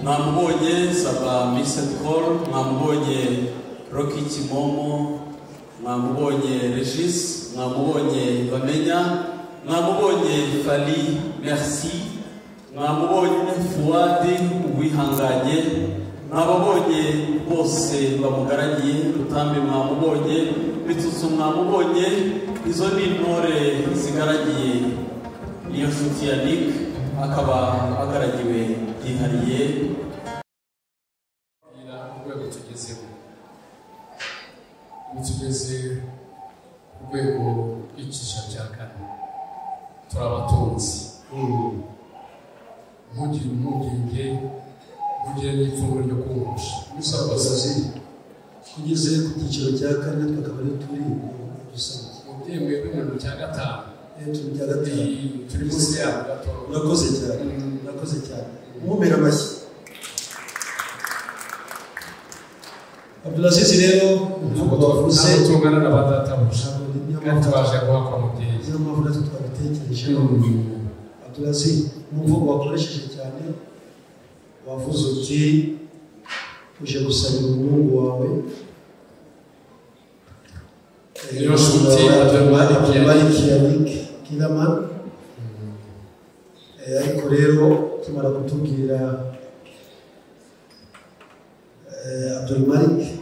Mwamubonye Saba Missed Call, mwamubonye Rocky Kimomo, mwamubonye Regis, mwamubonye Bamenya, mwamubonye Fally Merci, mwamubonye Fuadi Uwihanganye, mwababonye bose bamugaragiye, Rutambi mwamubonye, Mitsutsu mwamubonye. Izo ni intore zigaragiye niyo nshuti ya Nick, akaba agaragiwe byihariye. Urwego tugezeho, ubu tugeze ku rwego rw'icyiciro cya kane, turi abatunzi. Ntugire impungenge, ntugire n'ipfunwe ryo kungusha. Musabazi tugeze ku cyiciro cya kane, tukaba ari turi dusabye umubyeyi mwebwe mu cya gatanu. Turi cya gatanu, turi munsi yabo gato. Urakoze cyane, urakoze cyane. Mwumvira amashyi Abdulaziz. Rero ntabwo twavuze tungana na ba databuja, kandi tubashe guhakwa mubyeyi. Niyo mpamvu natwe twabitekereje. Abdulaziz, mu mvugo wakoresheje cyane wavuze uti uje gusabira umuhungu wawe niyo nshuti Abdulmalik Yannick Killaman. Ariko rero tumara kutubwira Abdulmalik,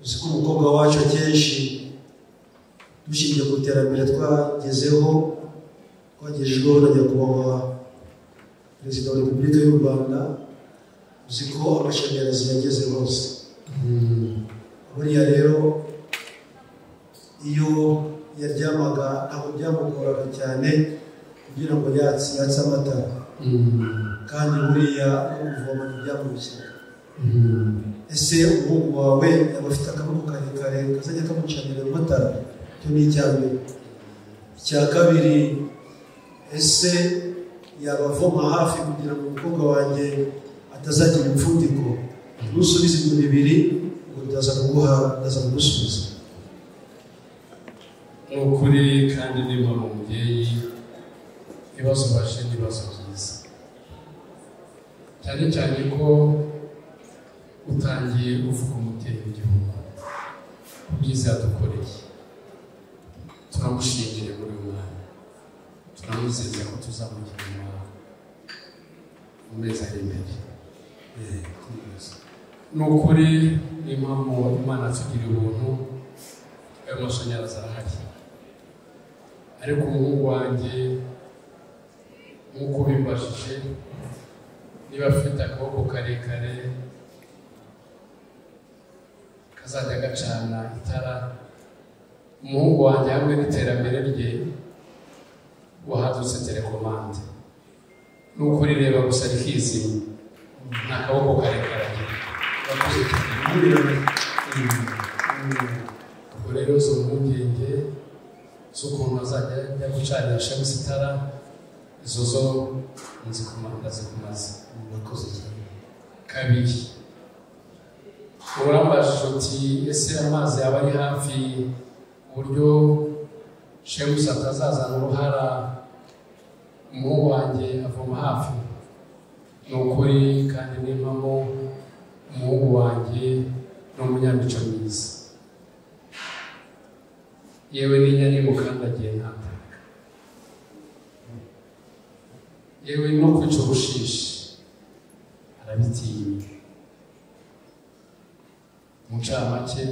uzi ko umukobwa wacu akenshi dushingiye ku iterambere twagezeho, twagejejweho na Nyakubahwa Perezida wa Repubulika y'u Rwanda, uzi ko amashanyarazi yageze hose. Buriya rero iyo yaryamaga ntabwo byamugoraga cyane kugira ngo yatse amatara, kandi buriya no kuvoma ntibyamurushyaga. Ese umuhungu wawe yaba afite akaboko karekare kazajya kamucanira amatara? Icyo ni icya mbere. Icya kabiri, ese yaba avoma hafi kugira ngo umukobwa wanjye atazagira impfundiko? Nusubiza ibintu bibiri ngo ndaza kuguha, ndaza kugusubiza. Ni ukuri kandi nimba mu mubyeyi ibibazo baje ni ibibazo byiza, cyane cyane ko utangiye uvuga umubyeyi w'igihugu ku byiza yadukoreye. Turamushimire muri uyu mwanya, turamwizeza ko tuzamugira inyuma mu mezi ari imbere. Ni ukuri ni impamvu Imana atugiriye ubuntu, ayo mashanyarazi arahari. Ariko umuhungu wanjye nk'uko bimbajije niba afite akaboko karekare kazajya gacana itara, umuhungu wanjye hamwe n'iterambere rye wahadutse telekomande, ni ukurireba gusa rikizima, nta kaboko karekare agira. Ubwo rero izo mpungenge z'ukuntu azajya ajya gucanira Shemusi itara, izo zo ndazikumaze. Murakoze cyane. Kabiri, urambajije uti ese amazi yaba ari hafi uburyo Shemusi atazazana uruhara, umuhungu wanjye avoma hafi? Ni ukuri kandi n'impamo, umuhungu wanjye ni umunyamico mwiza, yewe n'inyana imukandagiye ntataka, yewe no kwica ubushishi arabitinya. Mu ncamake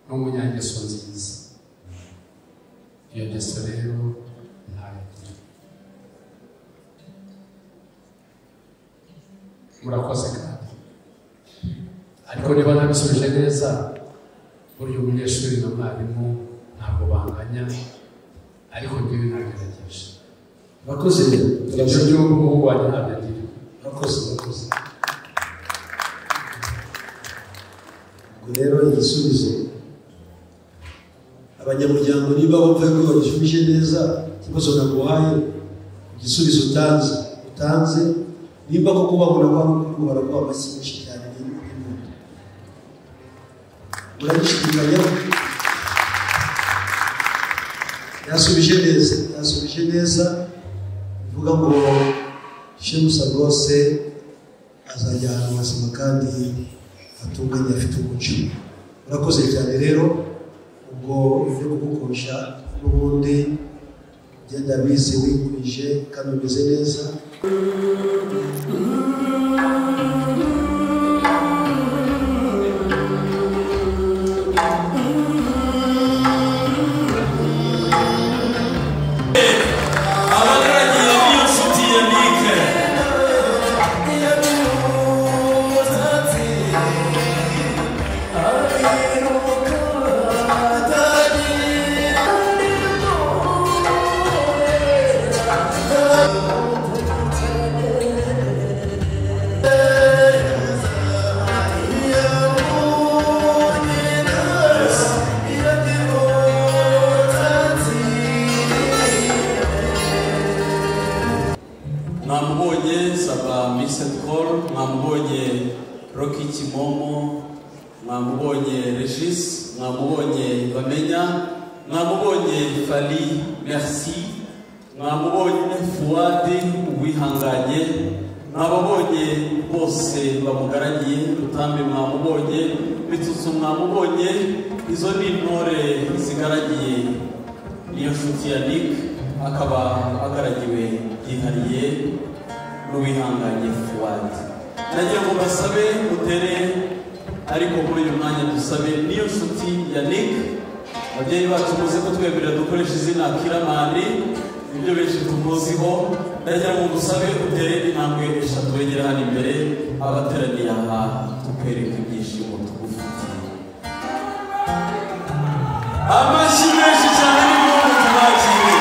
ni umunyangeso nziza, iyo ngeso rero ntayo agira. Murakoze kandi, ariko niba nabisubije neza, burya umunyeshuri na mwarimu ntabwo banganya, ariko njyewe nagerageje. Murakoze. Ibyo by'ubu umuhungu wanjye ntabyo agira. Murakoze, murakoze. Ubwo rero igisubizo, abanyamuryango niba bumva ko bagishubije neza ikibazo naguhaye, igisubizo utanze, nimba koko babona ko ari ukuri, baraguha amashyi menshi cyane n'impundu. Muragishidikanyaho? Yasubije neza, yasubije neza. Bivuga ngo Shemusa rwose azajya ahantu hazima kandi hatunganye afite umuco. Murakoze cyane rero, ubwo ibyo kugukosha n'ubundi genda bize wikwije kandi umeze neza. Mwamubonye Saba Missed Call, mwamubonye Rocky Kimomo, mwamubonye Regis, mwamubonye Bamenya, mwamubonye Fally Merci, mwamubonye Fuadi Uwihanganye, mwababonye bose bamugaragiye, Rutambi mwamubonye, Mitsutsu mwamubonye. Izo ni intore zigaragiye Niyonshuti Yannick, akaba agaragiwe byihariye n'Uwihanganye Fuadi. Nagira ngo basabe mutere, ariko muri uyu mwanya dusabe Niyonshuti Yannick. Ababyeyi bacu muze kutwemerera dukoresha izina Kiramani, ibyo benshi tumuziho. Ndagira ngo dusabe utere intambwe eshatu wegera hano imbere, abateraniye aha tukwereka ibyishimo tugufitiye. Amashyi menshi cyane n'impundu tubakire.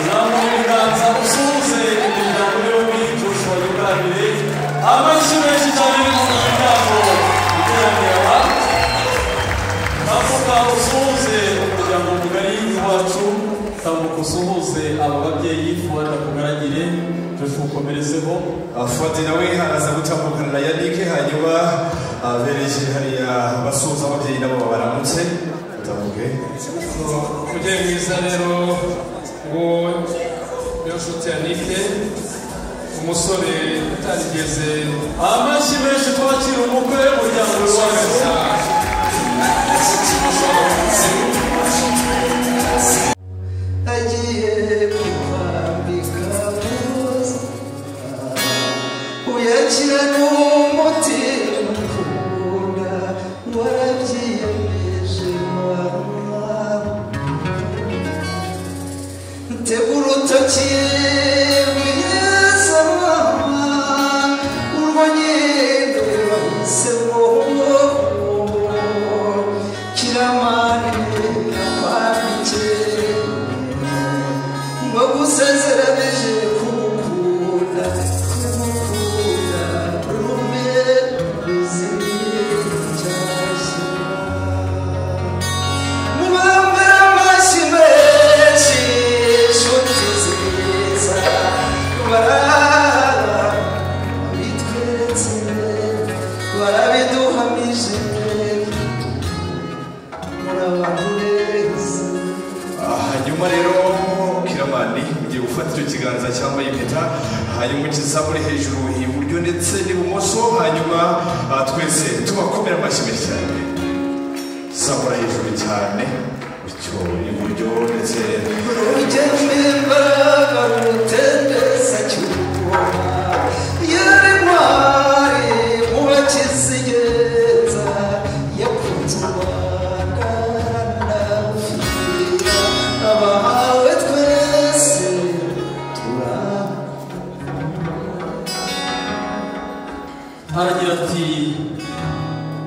Zamura ibiganza usuhuze imiryango yombi, Joshua yunganire. Amashyi menshi cyane n'impundu miryango iteraniye aha. Tambuka usuhuze umuryango mugari wacu, tambuka usuhuze aba babyeyi, Fuadi akugaragire, Joshua ukomerezeho. Fuadi nawe araza gutambukana na Yannick, hanyuma bereje hariya basuhuza ababyeyi nabo baramutse. Utambuke. Umubyeyi mwiza rero ngo Niyonshuti Yannick, umusore utarigeze. Amashyi menshi twakira umukwe w'umuryango wacu. Agiye kukwambika roza, uyakira n'umutima ukunda, warabyiyemeje mama. Tega urutoki rwiza mama, urwo nyine wahisemo, Kiramani akwambike, ngo gusezeranije kugukunda, kugukunda rume ruzicyashya. Mubambere amashyi menshi, inshuti nziza, barabitweretse, barabiduhamije, muri abantu beza. Hanyuma rero Kiramani ugiye gufata icyo kiganza cyambaye impeta, hanyuma ukizamure hejuru iburyo ndetse n'ibumoso, hanyuma twese tubakomera amashyi menshi cyane. Zamura hejuru cyane bityo iburyo ndetse Rugembe rutembeza cyuma, yari intwari mu bakizigenza, yakunze u Rwanda aranarufira, abahawe twese Aragira ati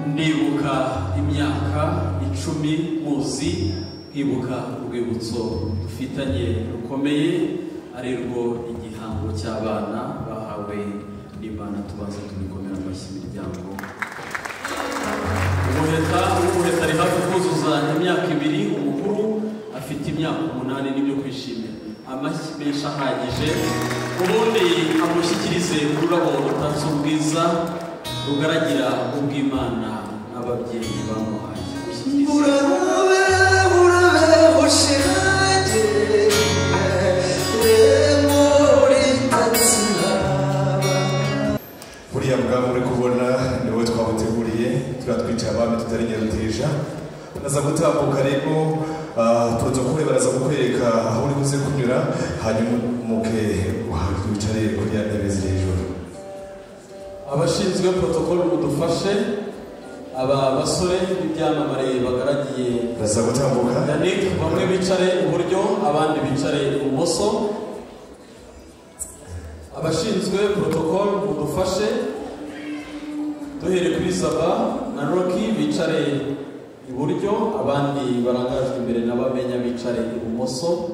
ndibuka imyaka 10 muzi, nkibuka urwibutso dufitanye rukomeye, ari rwo igihango cy'abana bahawe n'Imana. Tubanza tubikomera amashyi imiryango. Ubuheta ari hafi kuzuza imyaka 2, umukuru afite imyaka 8, n'ibyo kwishimira. Amashyi menshi ahagije, ubundi amushyikirize ururabo rutatse ubwiza rugaragira ubw'Imana n'ababyeyi bamuhaye. Urabe urabe ushirage, rembo ritatse. Uraza gutambuka rero, protocole baraza kukwereka aho uri buze kunyura, hanyuma umuke wicare kuri ya ntebe ziri hejuru. Abashinzwe protocole mudufashe, aba basore b'ibyamamare bagaragiye Baraza gutambuka. Yannick, bamwe bicare iburyo, abandi bicare ibumoso. Abashinzwe protocole mudufashe, duhere kuri Zaba na Rocky bicare iburyo, abandi barangajwe imbere n'abamenya bicare ibumoso.